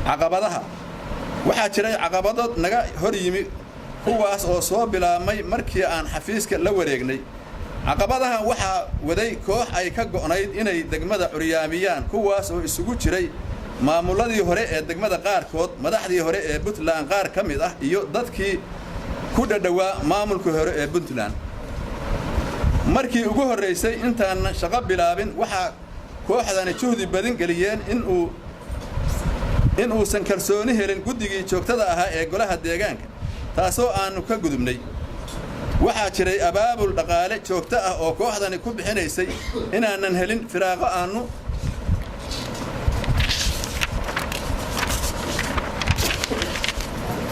Caqabadaha: waxaa jiray caqabado naga hor yimi, kuwaas oo soo bilaabmay markii aan xafiiska la wareegnay. Caqabadahan waxaa waday koox ay ka go'nayd inay degmada curyaamiyaan, kuwaas oo isugu jiray maamuladii hore ee degmada qaarkood, madaxdii hore ee Puntland qaar ka mid ah iyo dadkii ku dhadhowaa maamulkii hore ee Puntland. Markii ugu horraysay intaanan shaqo bilaabin, waxaa kooxdani juhdi badan geliyeen in uusan kalsooni helin guddigii joogtada ahaa ee golaha deegaanka, taasoo aannu ka gudubnay. Waxaa jiray abaabul dhaqaale joogto ah oo kooxdani ku bixinaysay inaanan helin firaaqo aannu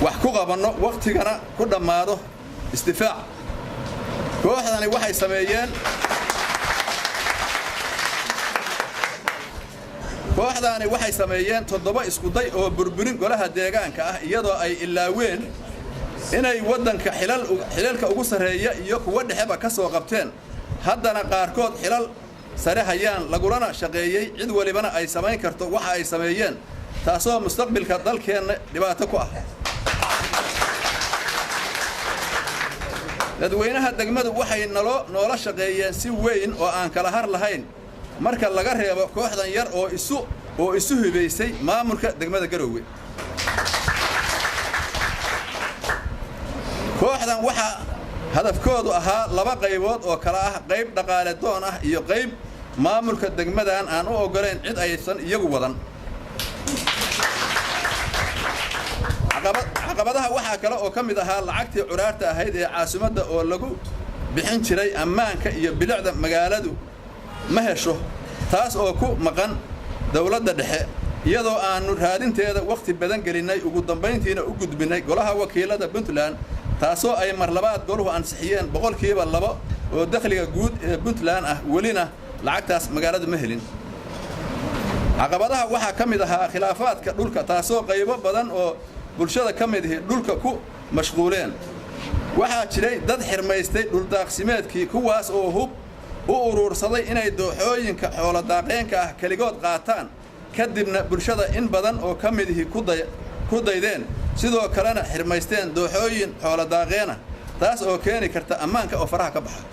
wax ku qabanno, wakhtigana ku dhammaado isdifaac. Kooxdani waxay sameeyeen Kooxdaani waxay sameeyeen 7 iskuday oo burburin golaha deegaanka ah, iyadoo ay ilaaween inay waddanka xilalka ugu sarreeya iyo kuwa dhexeba ka soo qabteen, haddana qaarkood xilal sare hayaan, lagulana shaqeeyey, cid walibana ay samayn karto waxa ay sameeyeen, taasoo mustaqbilka dalkeenna dhibaato ku ah. Dadweynaha degmadu waxay noola shaqeeyeen si weyn oo aan kala har lahayn, marka laga reebo kooxdan yar oo isu hibaysay maamulka degmada Garoowe. Kooxdan waxaa hadafkoodu ahaa laba qaybood oo kala ah qayb dhaqaale doon ah iyo qayb maamulka degmadan aan u oggolayn cid aysan iyagu wadan. Caqabadaha waxaa kale oo ka mid ahaa lacagtii curaarta ahayd ee caasimadda oo lagu bixin jiray ammaanka iyo bilicda magaaladu ma hesho, taas oo ku maqan dowladda dhexe, iyadoo aannu raadinteeda wakhti badan gelinnay, ugu dambayntiina u gudbinnay golaha wakiilada Puntland, taasoo ay mar labaad goluhu ansixiyeen 2% oo dakhliga guud ee Puntland ah. Welina lacagtaas magaaladu ma helin. Caqabadaha waxaa ka mid ahaa khilaafaadka dhulka, taasoo qaybo badan oo bulshada ka mid ihi dhulka ku mashquuleen. Waxaa jiray dad xirmaystay dhuldaaqsimeedkii, kuwaas oo hub u uruursaday inay dooxooyinka xoolodaaqeenka ah keligood qaataan, kadibna bulshada in badan oo ka mid ihi ku daydeen, sidoo kalena xirmaysteen dooxooyin xoolodaaqeen ah, taas oo keeni karta ammaanka oo faraha ka baxa.